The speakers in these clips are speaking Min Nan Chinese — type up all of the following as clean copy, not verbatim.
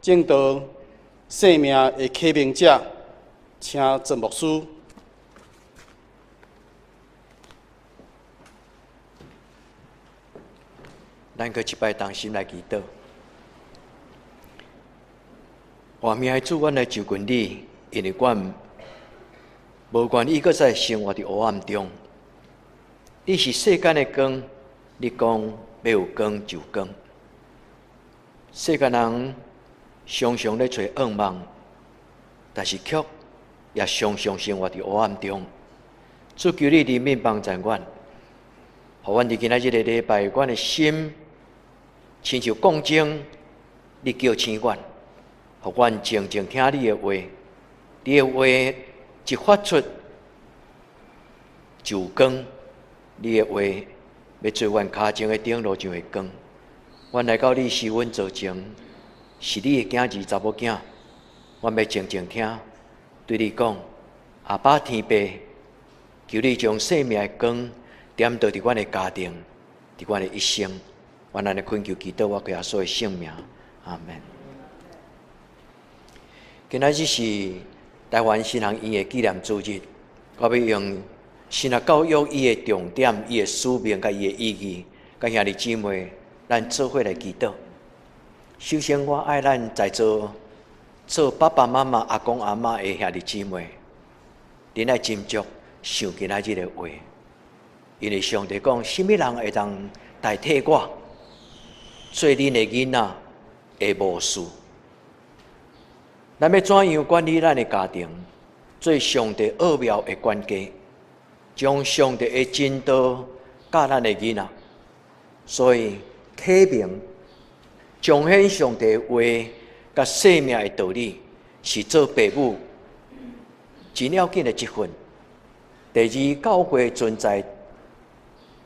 證道生命的啟明者，請鄭牧師。咱閣一擺同心來祈禱。活命的主，阮來就近你，因為阮無願意閣再生活佇黑暗中。你是世間的光，你講欲有光就有光。世間人常常咧揣惡夢，但是卻也常常生活佇黑暗中。主求你憐憫幫助阮，予阮佇今仔日个禮拜，阮的心親像鋼鐘，你叫醒阮，予阮靜靜聽你的話，你的話一發出就有光，你的話欲做阮跤前的燈，路上的光。阮來到你施恩座前，是你的囝兒查某囝，阮欲靜靜聽，對你講，阿爸天父，求你將生命的光點著佇阮的家庭，佇阮的一生。阮按呢懇求祈禱，我耶穌的聖名，阿門。今仔日是台灣神學院的紀念主日，我欲用神學教育伊的重點、伊的使命佮伊的意義，佮兄弟姊妹，咱做伙來祈禱。首先，我愛咱在座做爸爸媽媽、阿公阿嬤的兄弟姊妹，恁愛斟酌想今仔日的話，因為上帝講，啥物人會當代替我做恁的囡仔的牧師？咱欲怎樣管理咱的家庭，做上帝奧妙的管家，將上帝的真道教咱的囡仔。所以啟明彰顯上帝話佮生命的道理，是做爸母真要緊的職分。第二，教會存在，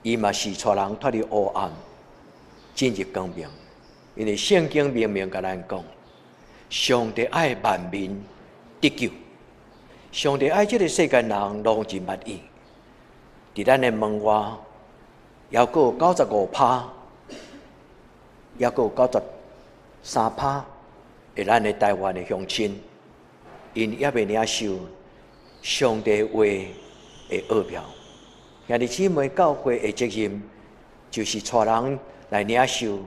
伊嘛是帶人脫離黑暗，進入光明。因為聖經明明共咱講，上帝愛萬民得救，上帝愛這个世間人攏真捌伊。佇咱的門外，猶閣有95%，猶閣有93%的咱的台灣的鄉親，𪜶猶未領受上帝話的奧妙。兄弟姊妹，教會的責任就是帶人來領受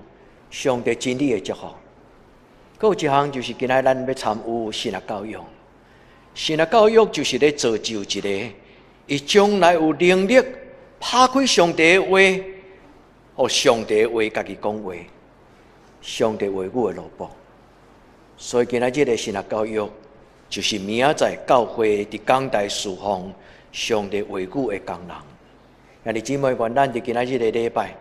上帝真理的祝福。閣有一項就是今仔咱欲參與神學教育，神學教育就是咧造就一個，伊將來有能力拍開上帝的話，予上帝的話家己講話，上帝話語的奴僕。所以今仔日的神學教育，就是明仔載教會佇講台侍奉上帝話語的工人。兄弟姊妹，願咱佇今仔日的禮拜，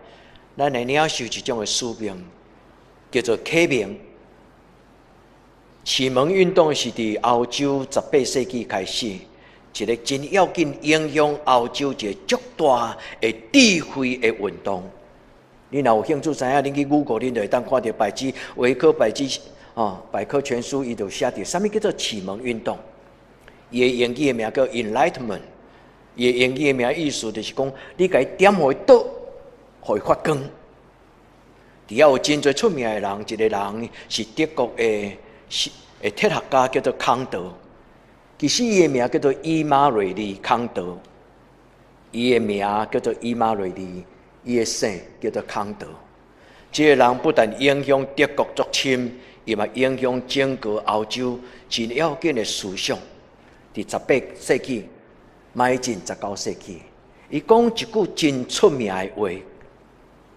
咱會領受一種的使命，叫做啟明。啟蒙運動是佇歐洲18世紀開始，一個真要緊影響歐洲一個足大的智慧的運動。你若有興趣知影，恁去 Google，恁就會當看著百基維科百基哦，百科全書，伊就寫著啥物叫做啟蒙運動。伊的英語的名叫 Enlightenment，伊的英語的名意思就是講，你共伊點予伊倒，予伊發光。佇遐有真濟出名的人，一個人是德國的。是的哲學家叫做康德，其實伊的名叫做伊瑪瑞利康德，伊的名叫做伊瑪瑞利，伊的姓叫做康德。這个人不但影響德國足深，伊嘛影響整個歐洲真要緊的思想。佇18世紀，邁進19世紀，伊講一句真出名的話，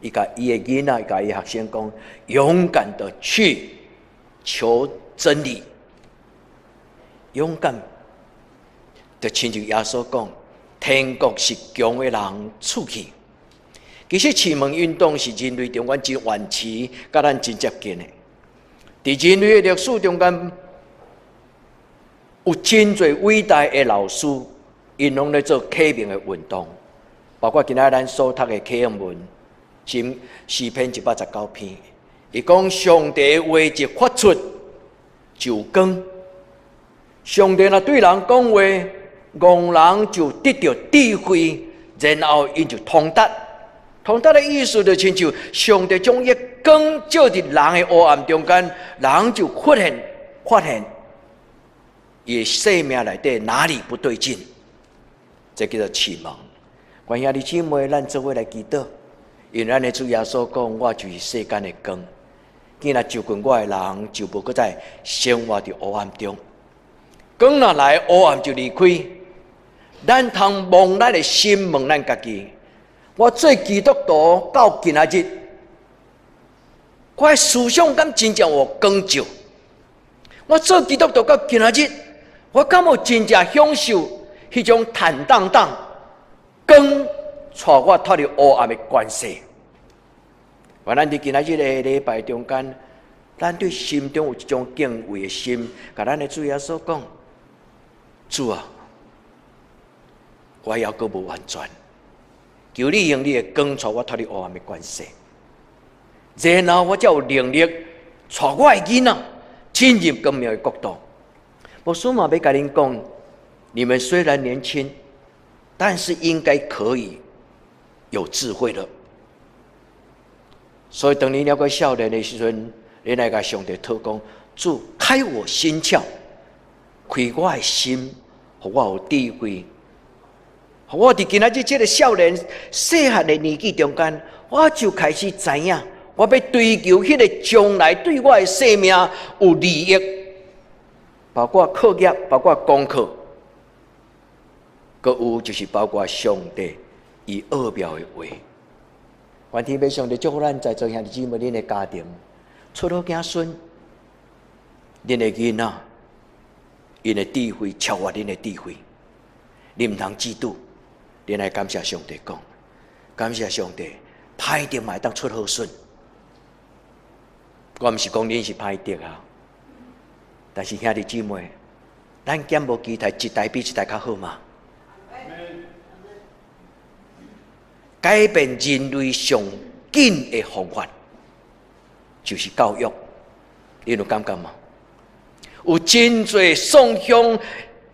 伊共伊的囡仔，伊共伊學生講：勇敢的去求真理，勇敢，就親像耶穌講，天國是強的人賜去。其實啟蒙運動是人類中間真原始，佮咱真接近的。佇人類的歷史中間，有真濟偉大的老師，𪜶攏咧做啟蒙的運動，包括今仔咱所讀的啟應文，詩篇119篇。伊講上帝的話一發出就有光，上帝若對人講話，戇人就得著智慧，然後𪜶就通達。通達的意思就親像上帝將伊光照佇人的黑暗中間，人就發現伊的生命內底哪裡不對勁，這叫做啟蒙。願兄弟姊妹，咱做伙來祈禱，因為咱的主耶穌講：我就是世間的光，既若就近我的人，就無閣再生活佇黑暗中。光若來，黑暗就離開。咱通摸咱的心，問咱家己：我做基督徒到今仔日，我的思想敢真正有光照？我做基督徒到今仔日，我敢有真正享受彼種坦蕩蕩光帶我脫離黑暗的關係？願咱佇今仔日的禮拜中間，咱對心中有一種敬畏的心，共咱的主耶穌講：主啊，我猶閣無完全，求你用你的光帶我脫離黑暗的關係，然後我才有能力帶我的囡仔進入光明的國度。牧師嘛欲共恁講，你們雖然年輕，但是應該可以有智慧的。所以當你猶閣少年的時陣，你來共上帝禱告，主開我心竅，開我的心，予我有智慧。我佇今仔日這个少年細漢的年紀中間，我就開始知影，我欲追求彼個將來對我的生命有利益，包括課業，包括功課，閣有就是包括上帝伊奧妙的話。願天父上帝祝福咱在座兄弟姊妹，恁的家庭出好子孫，恁的囡仔，𪜶的智慧超越恁的智慧，恁毋通嫉妒。恁來感謝上帝講，感謝上帝，歹著嘛會當出好孫。我毋是講恁是歹著啊，但是兄弟姊妹，咱敢無期待一代比一代較好嗎？改變人類上緊的方法，就是教育。你有感覺嗎？有真濟宋鄉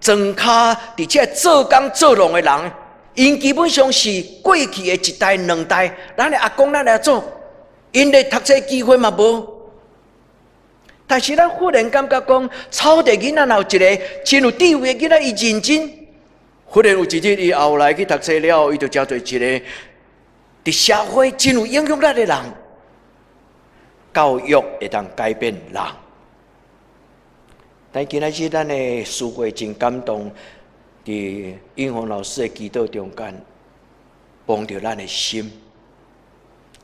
莊跤，佇這做工做農的人，𪜶基本上是過去的一代兩代，咱的阿公咱的阿祖，𪜶連讀冊機會嘛無。但是咱忽然感覺講，草地囡仔若有一个真有智慧的囡仔，伊認真。忽然有一日，伊後來去讀冊了，伊就成做一个佇社會真有影響力的人。教育會當改變人。但今仔日咱的思會真感動，佇英紅老師的祈禱中間，摸著咱的心。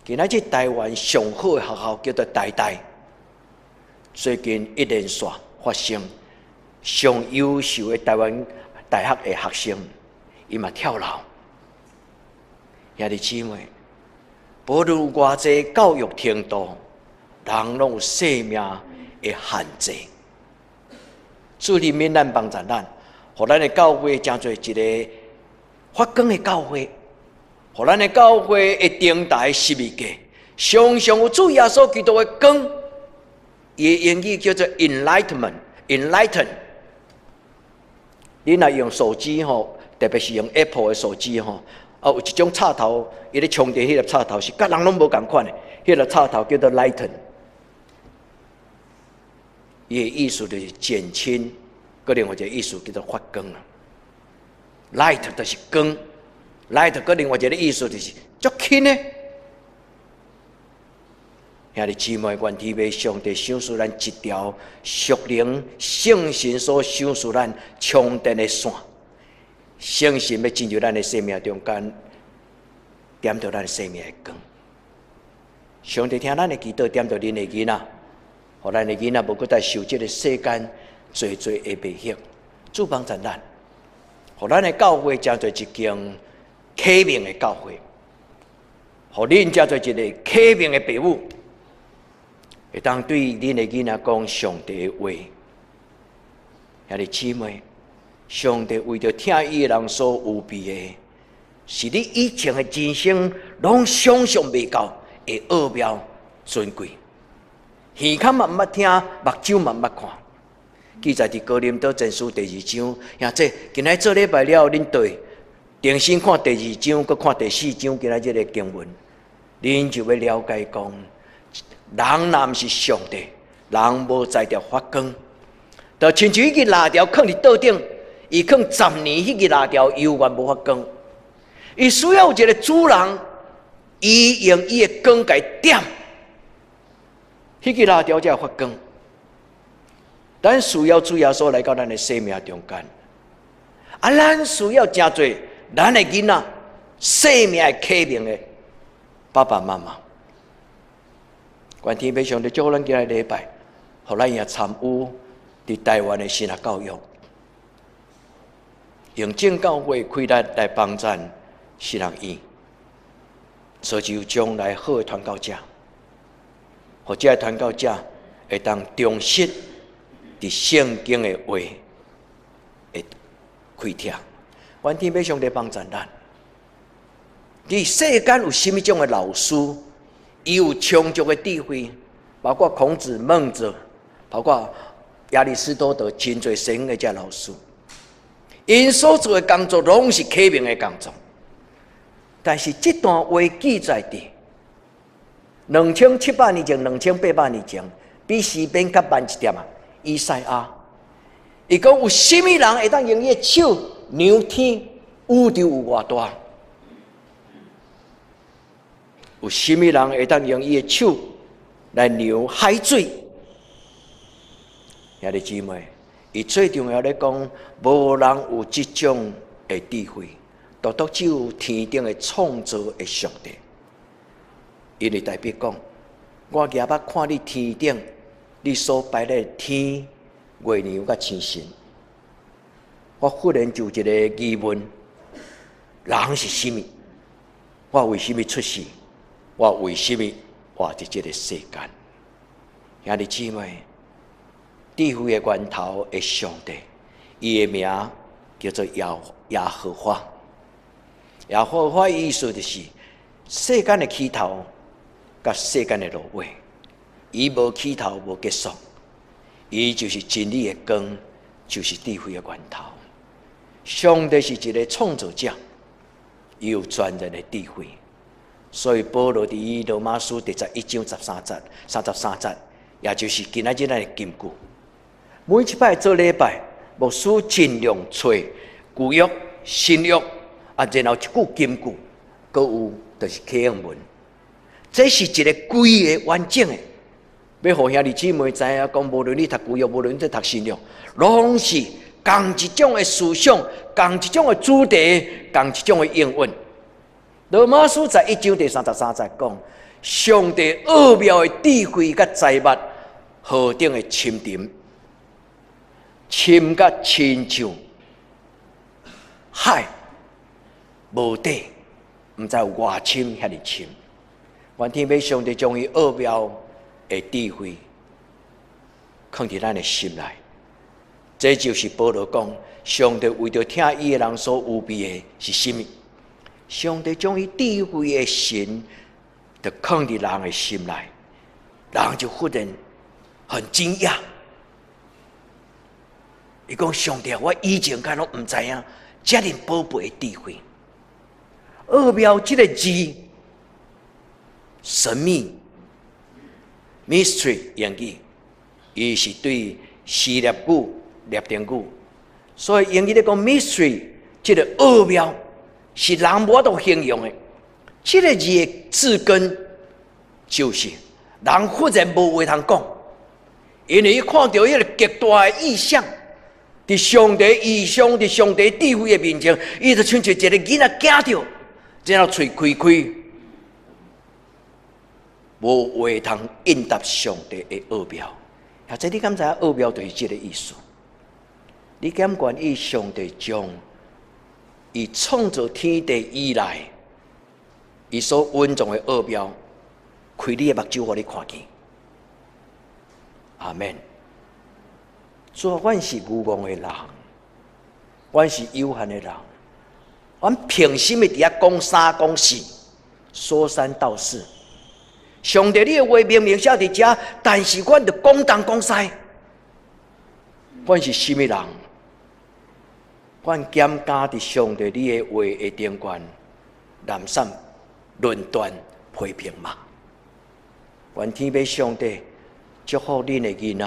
今仔日台灣上好的學校叫做台大，最近一連續發生上優秀的台灣大學的學生，伊嘛跳樓。兄弟姊妹，無論偌濟教育程度，人攏有生命的限制。主憐憫咱，幫助咱，予咱的教會成做一个發光的教會，予咱的教會的頂台十字架，常常有主耶穌基督的光。伊的英語叫做 enlightenment，enlighten。你若用手機吼，特別是用 Apple 的手機吼，啊有一種插頭，伊咧充電彼個插頭是佮人攏無仝款的，彼个插頭叫做 Lighten。伊的意思就是減輕，閣另外一個意思叫做發光啊。Light 就是光，light 閣另外一個意思就是足輕的。兄弟姊妹，願天父上帝賞賜咱一條屬靈聖神所賞賜咱充電的線，聖神欲進入咱的生命中間，點著咱生命的光。上帝聽咱的祈禱，點著恁的囡仔，予咱的囡仔無閣再受這个世間濟濟的迷惑。主幫助咱，予咱的教會成做一間啟明的教會，予恁成做一个啟明的爸母，會當對恁的囡仔講上帝的話。兄弟姊妹，上帝為著疼伊的人所預備的，是你以前的人生攏想象袂到的奧妙尊貴。耳孔嘛毋捌聽，目睭嘛毋捌看。記載佇哥林多前書第二章，兄弟，今仔做禮拜了，恁對重新看第二章，閣看第四章，今仔這个經文，恁就欲了解講，人若毋是上帝，人無才調發光。就親像彼支蠟燭囥佇桌頂，伊囥10年，彼支蠟燭猶原無發光。伊需要有一個主人，伊用伊的光共伊點，彼支蠟燭才會發光。咱需要主耶穌來到咱的生命中間，啊，咱需要成做咱的囡仔生命的啟明的爸爸媽媽。願天父上帝祝福咱今日禮拜，予咱也參與佇台灣的神學教育，用正教會開力來幫贊神學院，造就將來好的傳教者，予這个傳教者會當忠實佇聖經的話的開拓。願天父上帝幫贊咱。佇世間有啥物種的老師，伊有充足的智慧，包括孔子、孟子，包括亞里士多德，真濟西方的這老師，𪜶所做的工作攏是啟明的工作。但是這段話記載佇2700年前、2800年前，比詩篇較慢一點啊。以賽亞，伊講有啥物人會當用伊的手量天，宇宙有偌大？有啥物人會當用伊的手來量海水？兄弟姊妹，伊最重要咧講，無人有這種的智慧，獨獨只有天頂的創造的上帝。因為大衛講，我舉目看你天頂，你所擺的天、月亮佮星辰，我忽然就有一個疑問：人是啥物？我為啥物出世？我為啥物活佇這個世間？兄弟姊妹，智慧的源頭的上帝，伊的名叫做耶和華。耶和華意思就是世間的起頭，佮世間的落尾。伊無起頭，無結束，伊就是真理的光，就是智慧的源頭。上帝是一個創造者，伊有全然的智慧。所以保羅佇羅馬書第11章13節、33節，也就是今仔日咱的金句。每一擺做禮拜，牧師盡量揣舊約、新約，啊，然後一句金句，閣有就是啟應文。這是一個規个完整的，欲予兄弟姊妹知影講，無論你讀舊約，無論你讀新約，攏是仝一種的思想，仝一種的主題，仝一種的應允。羅馬書十一章第33節講，上帝奧妙的智慧佮財物何等的深沉，深甲親像海無底，毋知有偌深遐爾深。願天父上帝將伊奧妙的智慧囥佇咱的心內，這就是保羅講，上帝為著疼伊的人所預備的是啥物？上帝將伊智慧的神，就囥佇人的心內，人就忽然很驚訝。伊講上帝，我以前敢攏毋知影遮爾寶貝的智慧，奧妙這个字，神秘 mystery 英語，伊是對希臘語、拉丁語，所以英語咧講 mystery 這个奧妙是人無法度形容的。這个字的字根就是人忽然無話通講，因為伊看著彼个極大的異象，佇上帝異象，佇上帝智慧的面前，伊就親像一個囡仔驚著，然後喙開開，無話通應答上帝的奧妙。或者你敢知影奧妙就是這个意思？你敢願意上帝將伊創造天地以來，伊所隱藏的奧妙，開你的目睭，予你看見？阿門。主啊，阮是愚戇的人，阮是有限的人，阮憑什麼佇遐講三講四，說三道四？上帝，你的話明明寫佇遮，但是阮著講東講西。阮是啥物人？阮敢敢佇上帝你的話的頂懸，濫散論斷批評嗎？願天父上帝祝福恁的囡仔，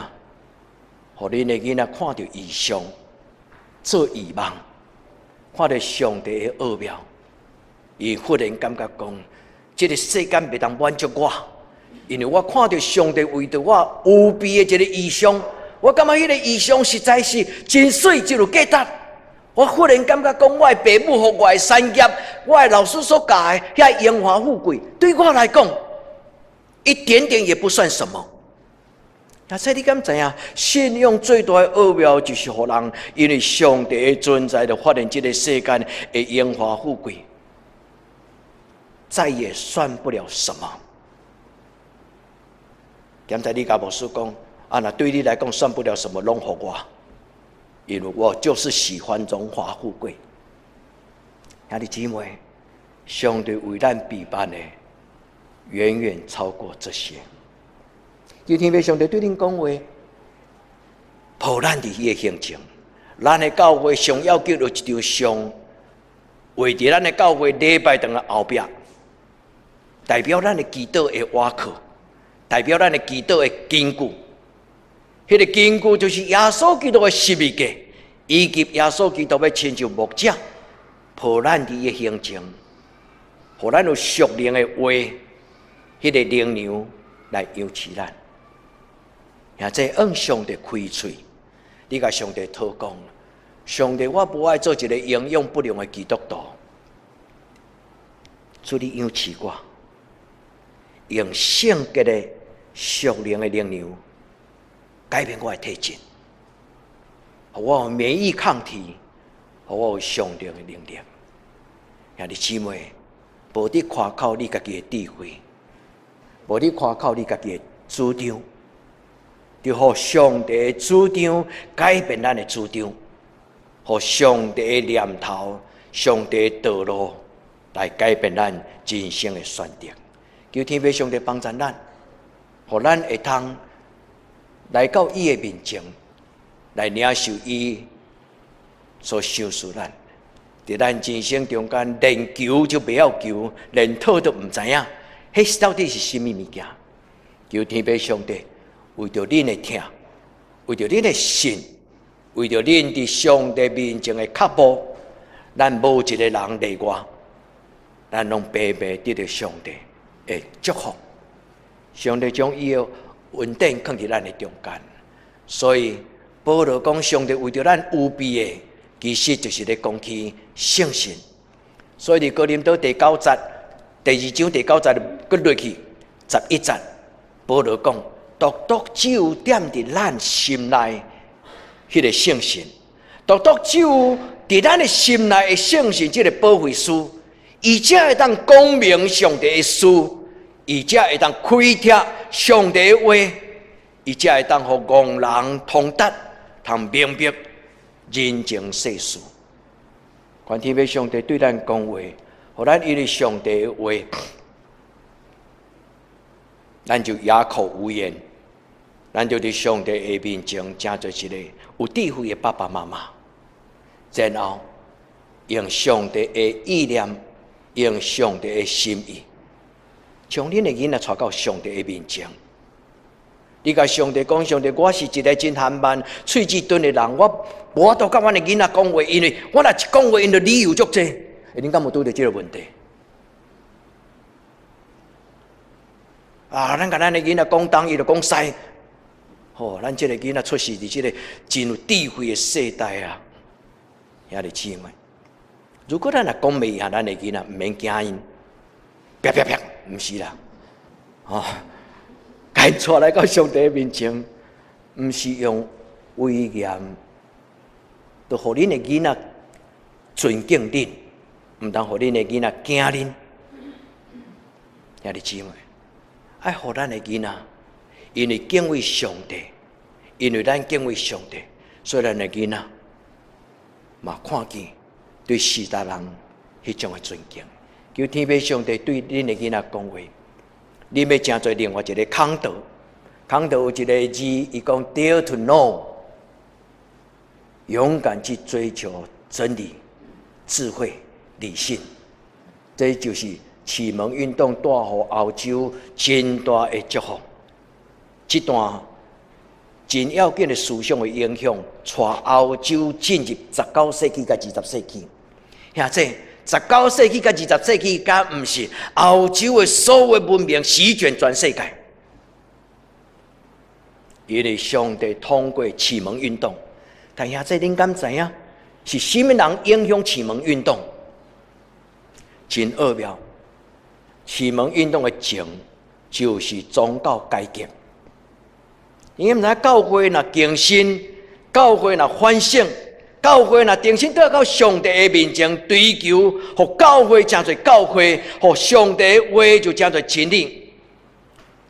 予恁的囡仔看著異象，做異夢，看著上帝的奧妙，伊忽然感覺講，這个世間袂當滿足我，因為我看著上帝為著我預備的一個異象，我感覺彼個異象實在是真媠，真有價值。我忽然感覺講，我的爸母予我的產業，我的老師所教的遐榮華富貴，對我來講，一點點也不算什麼。那這你敢知影？信仰最大的奧妙，就是予人因為上帝的存在，就發現這个世間的榮華富貴，再也算不了什麼。剛才你共牧師講，啊，若對你來講算不了什麼，攏予我，因為我就是喜歡榮華富貴。兄弟姊妹，上帝為咱備辦的，遠遠超過這些。求天父上帝對恁講話，抱咱佇彼个行前，咱的教會上要緊有一張相，畫佇咱的教會禮拜堂的後壁，代表咱的祈禱的倚靠，代表咱的祈禱的根據。彼个根據就是耶穌基督的十字架，以及耶穌基督欲親像牧者，抱咱佇彼个行前，予咱有屬靈的話，彼个靈糧來養飼咱。或者向上帝開喙，你共上帝討講，上帝，我無愛做一个營養不良的基督徒，主你養飼我，用聖潔的屬靈的靈糧改變我的體質，予我有免疫抗體，予我有屬靈的能力。兄弟姊妹，無佇誇口你家己的智慧，無佇誇口你家己的主張，就予上帝的主張改變咱的主張，予上帝的念頭、上帝的道路來改變咱人生的選擇。求天父上帝幫助咱，予咱會通來到伊的面前，來領受伊所賞賜咱。佇咱人生中間，連求就袂曉求，連討都毋知影，彼到底是啥物物件？求天父上帝為著恁的疼，為著恁的信，為著恁佇上帝面前的腳步，咱無一个人例外，咱攏白白得著上帝的祝福。上帝將伊的恩典放佇咱的中間，所以保羅講，上帝為著咱預備的，其實就是咧講起聖神。所以佇哥林多第九節，第二章第九節閣落去11節，保羅講，獨獨只有踮佇咱心內彼个聖神，獨獨只有佇咱的心內的聖神，這个保惠師，伊才會當講明上帝的事，伊才會當開拓上帝的話，伊才會當予戇人通達，通明白人情世事。願天父上帝對咱講話，予咱因為上帝的話，咱就啞口無言，咱就佇上帝的面前，成做一個有智慧的爸爸媽媽，然後用上帝的意念，用上帝的心意，將恁的囡仔帶到上帝的面前。你共上帝講，上帝，我是一个真憨慢、喙齒鈍的人，我無法度佮阮的囡仔講話，因為我若一講話，𪜶就理由足濟。欸，恁敢有拄著這个問題？啊，咱共咱的囡仔講東，伊就講西。吼，咱這个囡仔出世佇這个真有智慧的世代啊，兄弟姊妹，如果咱若講袂贏咱的囡仔，毋免驚𪜶，啪啪啪，毋是啦，吼。共𪜶帶來到上帝面前，毋是用威嚴，就予恁的囡仔尊敬恁，毋通予恁的囡仔驚恁。兄弟姊妹，愛予咱的囡仔，因為敬畏上帝，因為咱敬畏上帝，所以咱的囡仔嘛看見對序大人彼種的尊敬。求天父上帝對恁的囡仔講話。你欲成做另外一个康德，康德有一个字，伊講 “Dare to know”，勇敢去追求真理、智慧、理性，這就是啟蒙運動帶予歐洲真大的祝福，這段真要緊的思想的影響，帶歐洲進入19世紀佮20世紀。兄弟，十九世紀佮二十世紀，敢毋是歐洲的所有文明席捲全世界？因為上帝通過啟蒙運動，但兄弟，恁敢知影是啥物人影響啟蒙運動？真奧妙！啟蒙運動的前就是宗教改革。你毋知教會若更新，教會若反省，教會若重新倒到上帝的面前追求，予教會成做教會，予上帝的話就成做真理。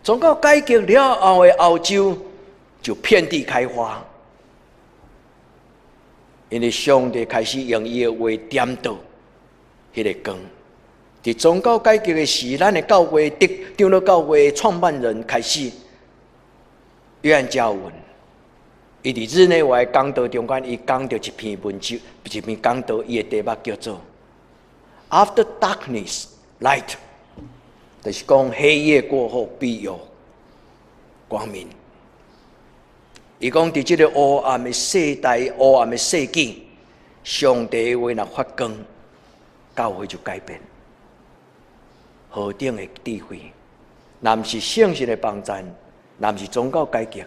宗教改革了後的歐洲就遍地開花，因為上帝開始用伊的話點著彼个光。佇宗教改革的時，咱的教會的長老教會創辦人開始，約翰加爾文，伊佇日內瓦講道中間，伊講著一篇文章，一篇講道，伊的題目叫做 “After Darkness, Light”，就是講黑夜過後必有光明。伊講佇這個黑暗的世代、黑暗的世紀，上帝話若發光，教會就改變。何等的智慧！若毋是聖神的幫贊，若毋是宗教改革，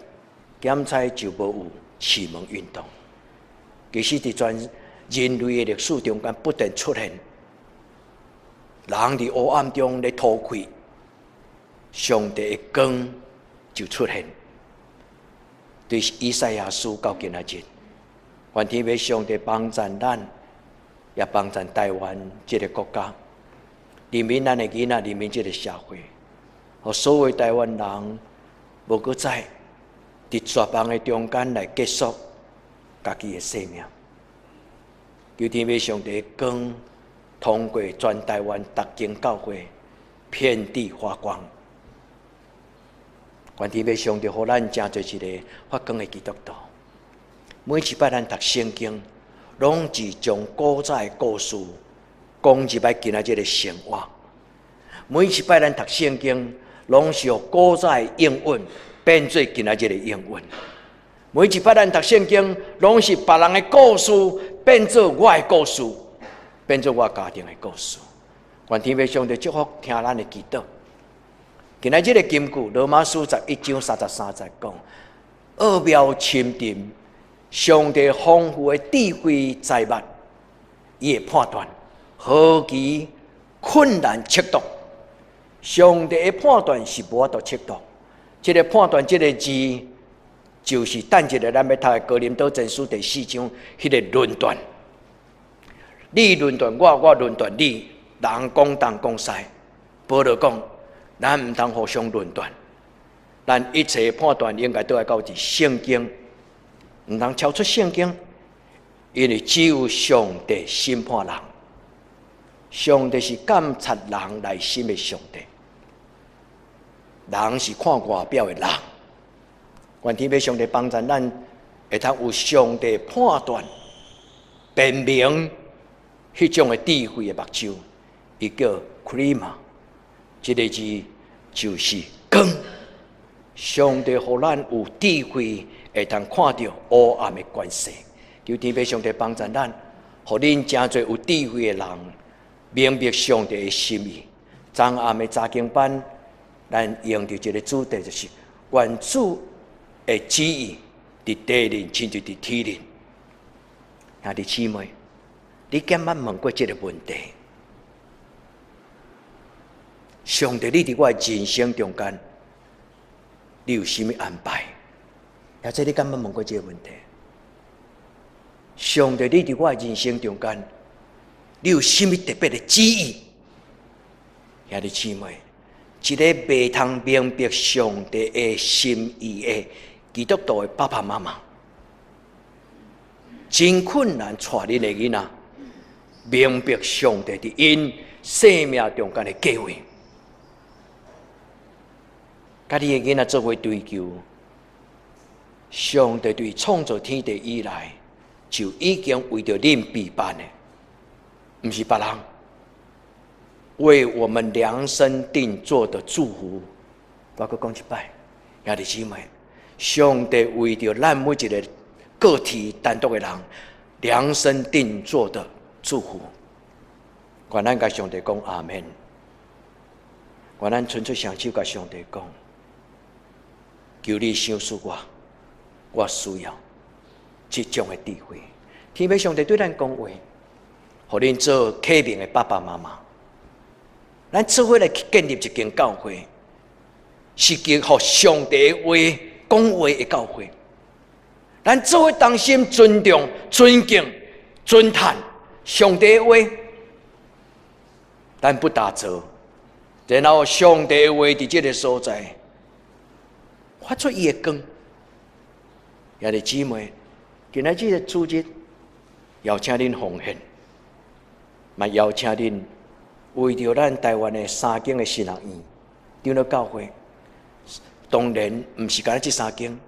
檢猜就無有啟蒙運動。其實，佇全人類的歷史中間不斷出現，人佇黑暗中咧塗氣，上帝的光就出現。對以賽亞書到今仔日，願天父上帝幫贊咱，也幫贊台灣這个國家，憐憫咱的囡仔，憐憫這个社會，予所有台灣人無閣再佇絕望的中間來結束家己的生命。求天父上帝光通過全台灣逐間教會遍地發光。願天父上帝予咱成做一个發光的基督徒。每一擺咱讀聖經，攏是將古早的故事講入來今仔這个生活。每一擺咱讀聖經，攏是予古早的應允變做今仔這个應允。每一擺咱讀聖經，攏是別人的故事變做我的故事，變做我家庭的故事。願天父上帝祝福聽咱的祈禱。今仔這个金句，羅馬書11章33節講：奧妙深沉，上帝豐富的智慧財物，伊的判斷何其困難測度。上帝的判斷是無法度測度。這个判斷，這个字，就是等一下咱欲讀的哥林多前書第四章，彼个論斷。你論斷我，我論斷你，人講東講西。保羅講，咱毋通互相論斷，咱一切判斷應該都愛到佇聖經，毋通超出聖經，因為只有上帝審判人，上帝是監察人內心的上帝，人是看外表的人。願天父上帝幫助咱，會通有上帝判斷、辨明彼種的智慧的目睭，伊叫 Krima，這个字就是光。上帝予咱有智慧，會通看著黑暗的權勢。求天父上帝幫助咱，予恁成做有智慧的人，明白上帝的心意。昨暗的查經班，咱用著一个主題，就是願主的旨意佇地裡，親像佇天裡。兄弟姊妹，你敢捌問過這个問題？上帝，你佇我的人生中間，你有啥物安排？或者你敢捌問過這个問題？上帝，你佇我的人生中間，你有啥物特別的旨意？兄弟姊妹，一个袂通明白上帝的心意的基督徒的爸爸媽媽，真困難帶恁的囡仔明白上帝佇𪜶生命中間的計劃。佮你的囡仔做伙追求，上帝對創造天地以來，就已經為著恁備辦的，毋是別人。為我們量身定做的祝福。我閣講一擺，兄弟姊妹，上帝為著咱每一个個體單獨的人量身定做的祝福。願咱共上帝講阿們。願咱伸出雙手共上帝講，求你賞賜我，我需要這種的智慧。天父上帝對咱講話，予恁做啟明的爸爸媽媽，咱做伙來去建立一間教會，是結合上帝話講話的教會。咱做伙同心尊重、尊敬、尊嘆上帝的話，咱不打折。然後上帝的話佇這个所在發出伊的光。兄弟姊妹，今仔這个主日邀請恁奉獻，嘛邀請恁為著咱台灣的三間的神學院、長老教會，當然毋是干焦這三間，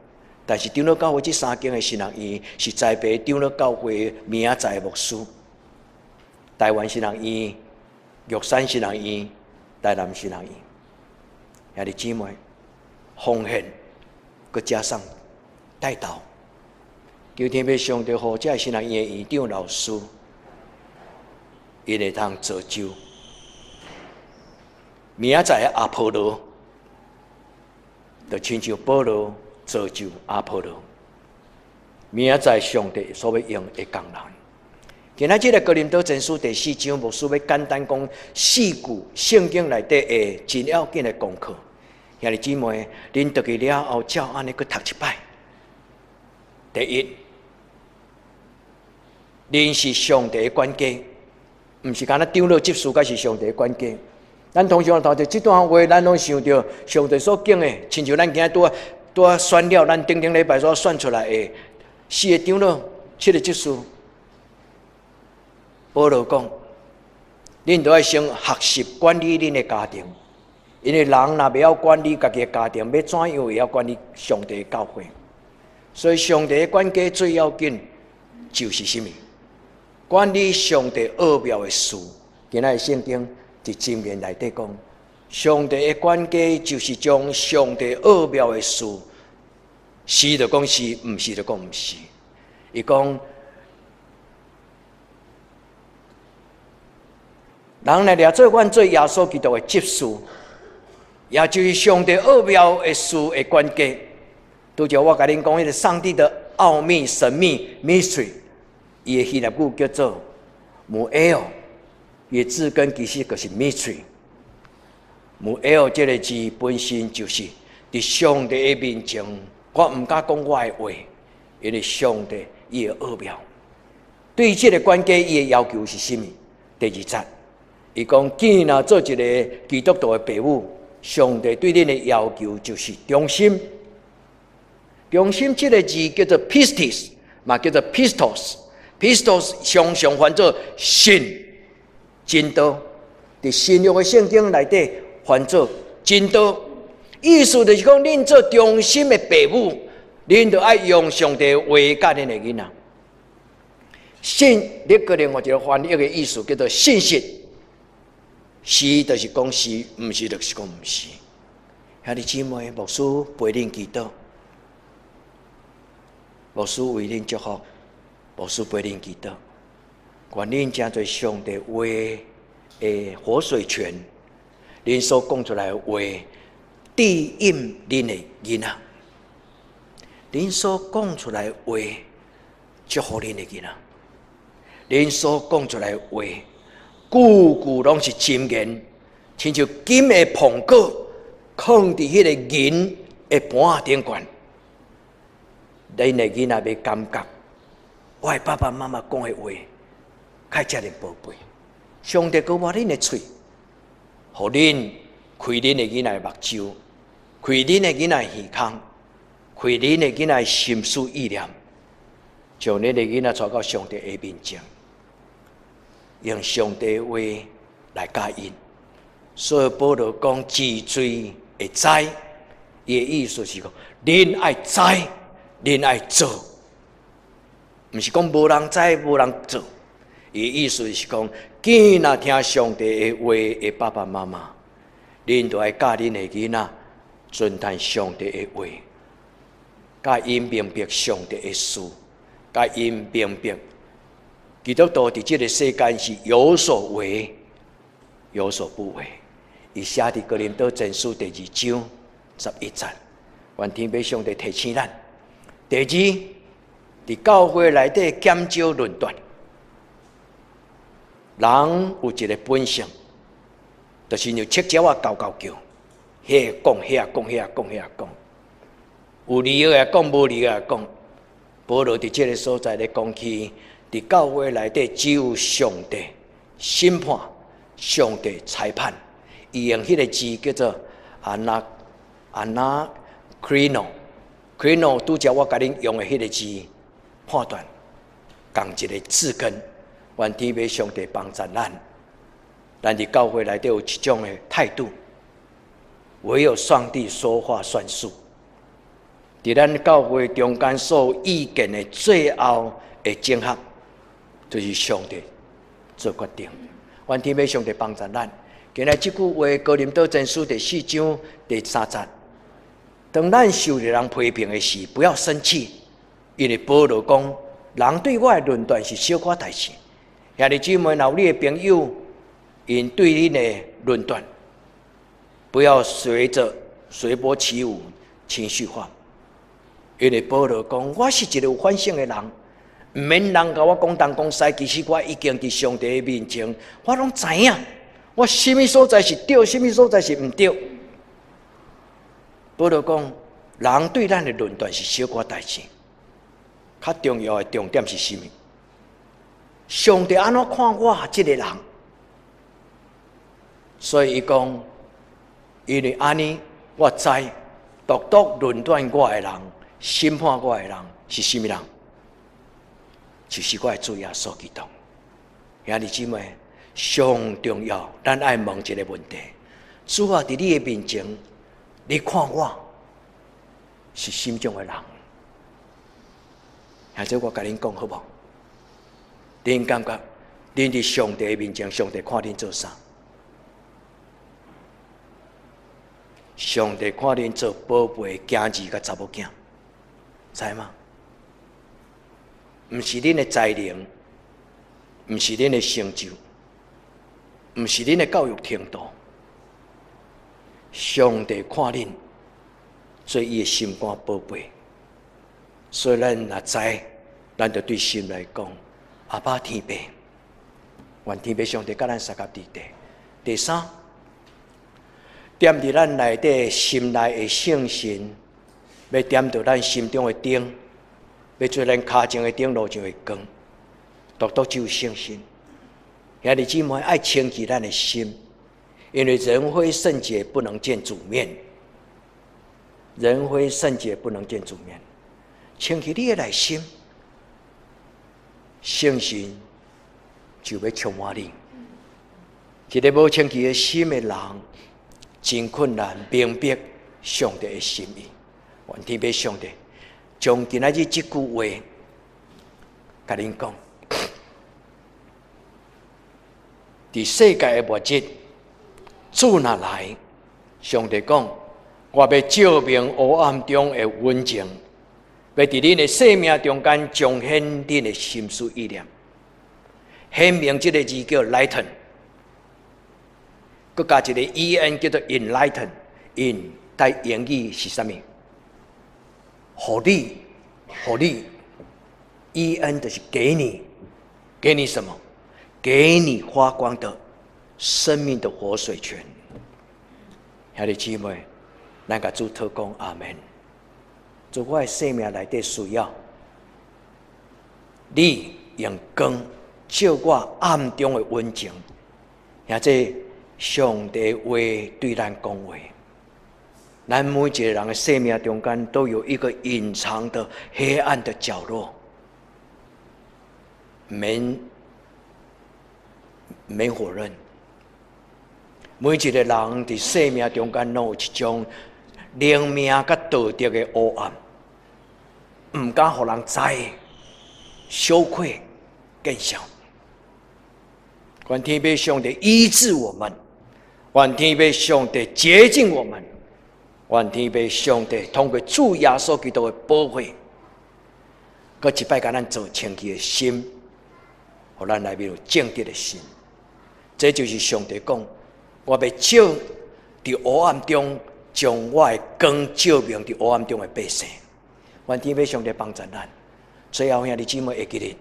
但是長老教會這三間的神學院是栽培長老教會明仔載的牧師。台灣神學院、玉山神學院、台南神學院，兄弟姊妹，奉獻，閣加上代禱，求天父上帝予這神學院的院長老師，𪜶會當造就明仔載的阿波羅，就親像保羅造就阿波羅，明仔載上帝所欲用的工人。今仔這个哥林多前書第四章，牧師欲簡單講四句聖經內底的真要緊的功課。兄弟姊妹，恁回去了後照按呢閣讀一擺。第一，恁是上帝的管家，毋是干焦長老執事，才是上帝的管家。咱通常讀著這段話，咱攏想著上帝所揀的，親像咱今仔拄仔選了，咱頂頂禮拜所選出來的四個長老、七個執事。保羅講，恁著愛先學習管理恁的家庭，因為人若袂曉管理家己的家庭，欲怎樣會曉管理上帝的教會？所以上帝的管家最要緊就是啥物？管理上帝奧妙的事。今仔的聖經佇箴言內底講，上帝的管家就是將上帝奧妙的事，是就講是，毋是就講毋是。伊講，人來掠做阮做耶穌基督的執事，也就是上帝奧妙的事的管家。拄才我共恁講，彼个上帝的奧秘、神秘 mystery，伊的希臘語叫做 muel，伊的字根其實就是 mystery。muel 這个字本身就是佇上帝的面前，我毋敢講我的話，因為上帝伊的奧妙。對這个管家，伊的要求是啥物？第二節。伊講，既然做一个基督徒的爸母，上帝對恁的要求就是忠心。忠心這个字叫做 pistis，嘛叫做 pistos。pistos 常常翻做信、真道。佇新約的聖經內底翻做真道，意思就是講，恁做忠心的爸母，恁著愛用上帝的話教恁的囡仔。信，你閣另外一个翻譯的意思叫做信實。是就是講是，毋是就是講毋是。兄弟姊妹，牧師陪恁祈禱，牧師為恁祝福，牧師陪恁祈禱。願恁成做上帝話的活水泉，恁所講出來的話，指引恁的囡仔。恁所講出來的話，祝福恁的囡仔。恁所講出來的話，句句攏是箴言，親像金的蘋果，囥佇彼个銀的盤仔頂懸。恁的囡仔欲感覺，我的爸爸媽媽講的話，較遮爾寶貝。上帝閣抹恁的喙，予恁開恁的囡仔的目睭，開恁的囡仔耳孔，開恁的囡仔心思意念，將恁的囡仔帶到上帝的面前。用上帝的話來教𪜶，所以保羅講治罪會知，伊的意思是講，恁愛知，恁愛做，毋是講無人知無人做。伊的意思是講，囝若聽上帝的話的爸爸媽媽，恁著愛教恁的囡仔遵趁上帝的話，教𪜶明白上帝的事，教𪜶明白基督徒佇這个世間是有所為，有所不為。伊寫佇哥林多前書第二章11節，願天父上帝提醒咱。第二，佇教會內底減少論斷。人有一个本性，就是像赤鳥仔𠢕𠢕叫，彼个講，彼个講，彼个講，彼个講，有理由也講，無理由也講。保羅佇這个所在咧講起，佇教會內底只有上帝審判、上帝裁判。伊用彼个字叫做 anakrino，krino 拄才我共恁用的彼个字判斷，仝一个字根。願天父上帝幫助咱，咱佇教會內底有一種的態度，唯有上帝說話算數。佇咱教會中間所有意見的最後的整合，就是上帝做決定。願天父上帝幫助咱。今日這句話，哥林多前書第四章第三節。當咱受人批評的時，不要生氣，因為保羅講，人對我的論斷是小可代誌。兄弟姊妹，若有你的朋友，𪜶對恁的論斷，不要隨着隨波起舞，情緒化。因為保羅講，我是一個有反省的人，毋免人共我講東講西，其實我已經佇上帝的面前，我攏知影，我啥物所在是對，啥物所在是毋對。保羅講，人對咱的論斷是小可代誌，較重要的重點是啥物？上帝按怎看我這个人？所以伊講，因為按呢，我知獨獨論斷我的人、審判我的人是啥物人？就是我的主耶穌基督。兄弟姊妹，上重要，咱愛問一个問題：主啊，佇你的面前，你看我是啥物種的人？兄弟，我共恁講好無？恁感覺，恁佇上帝面前，上帝看恁做啥？上帝看恁做寶貝囝兒佮查某囝，知嗎？毋是恁的才能，毋是恁的成就，毋是恁的教育程度。上帝看恁做伊的心肝寶貝，所以咱若知，咱就對心內講：阿爸天父，願天父上帝佮咱相佮佇地。第三，點佇咱內底心內的聖神，欲點著咱心中的燈，欲做咱跤前的燈，路上的光。獨獨只有聖神。兄弟姊妹愛清潔咱的心，因為人非聖潔不能見主面。人非聖潔不能見主面。清潔你的內心，聖神就欲充滿你。一个無清潔的心的人，真困難明白上帝的心意。願天父上帝將今仔日這句話共恁講：佇世界的末日，主若來，上帝講，我欲照明黑暗中的溫情，欲佇恁的生命中間彰顯恁的心思意念。顯明這个字叫 lighten，閣加一個 E N 叫做 enlighten，en 台英語是啥物？予你，予你，E N 就是給你，給你什麼？給你發光的生命的活水泉。兄弟姊妹，咱共主禱告阿們。主，我的生命內底需要你用光照我暗中的溫情，兄弟，上帝話對咱講話。咱每一個人的生命中間都有一個隱藏的黑暗的角落，免免否認，每一個人佇生命中間攏有一種靈命佮道德的黑暗，毋敢予人知，羞愧見笑。願天父上帝醫治我們，願天父上帝潔淨我們，願天父上帝通過主耶穌基督的寶血，閣一擺共咱做清氣的心，予咱內面有正直的心。這就是上帝講，我欲照佇黑暗中，將我的光照明佇黑暗中的百姓。願天父上帝幫助咱。最後，兄弟姊妹會記得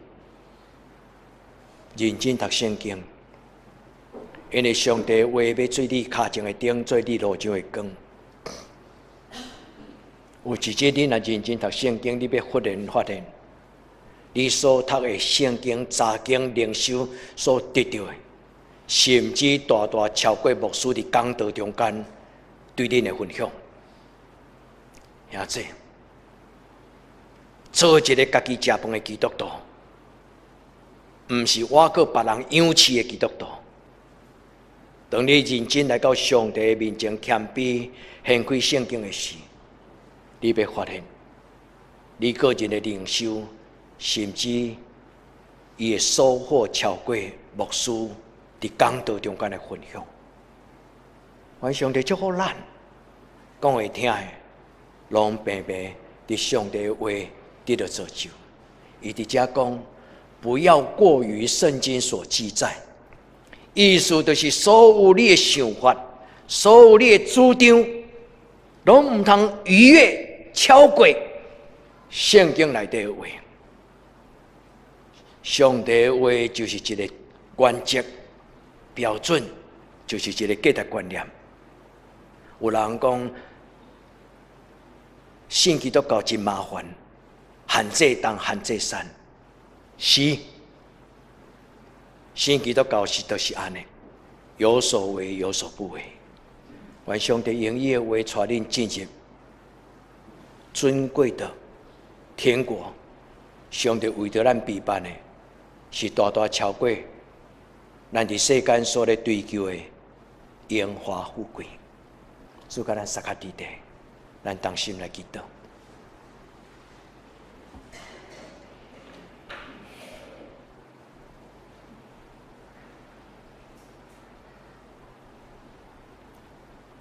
認真讀聖經，因為上帝話欲做你跤前的燈，做你路上的光。有一日你若認真讀聖經，你欲忽然發現，你所讀的聖經、查經、靈修所得著的，甚至大大超過牧師佇講道中間對恁的分享。兄弟，做一个家己食飯的基督徒，毋是倚靠別人養飼的基督徒。當你認真來到上帝面前謙卑掀開聖經的時，你欲發現，你個人的靈修，甚至伊會收穫超過牧師佇講道中間的分享。願上帝祝福咱，講會聽的，攏平平佇上帝的話得著造就。伊佇遮講，不要過於聖經所記載，意思就是所有你的想法，所有你的主張，攏毋通逾越超過聖經內底的話。上帝的話就是一個原則標準，就是一個價值觀念。有人講信基督教真麻煩，限制東限制西，是信基督教是就是按呢，有所為有所不為。願上帝用伊的話帶恁進入尊貴的天國。上帝為著咱備辦的，是大大超過咱佇世間所咧追求的榮華富貴。主共咱相佮佇地，咱同心來祈禱。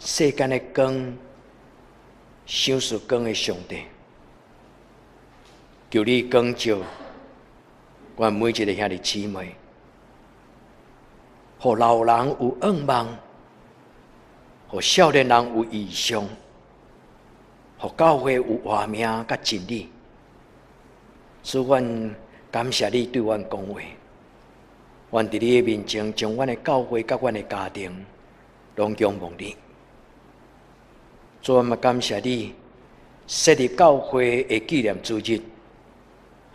世間的光，賞賜光的上帝，求你光照阮每一个兄弟姊妹，予老人有願望，予少年人有異象，予教會有活命佮真理。主，阮感謝你對阮講話，阮佇你的面前，將阮的教會佮阮的家庭攏仰望你。主，阮嘛感謝你設立教會的紀念主日，予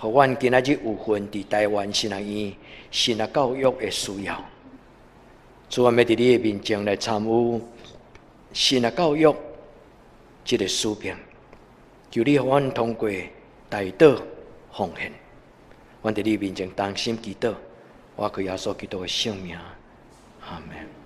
阮今仔日有份佇台灣神學院神學教育的需要。主，阮欲佇你的面前來參與神學教育這个使命，求你予阮通過代禱奉獻。阮佇你面前同心祈禱，我靠耶穌基督的聖名，阿們。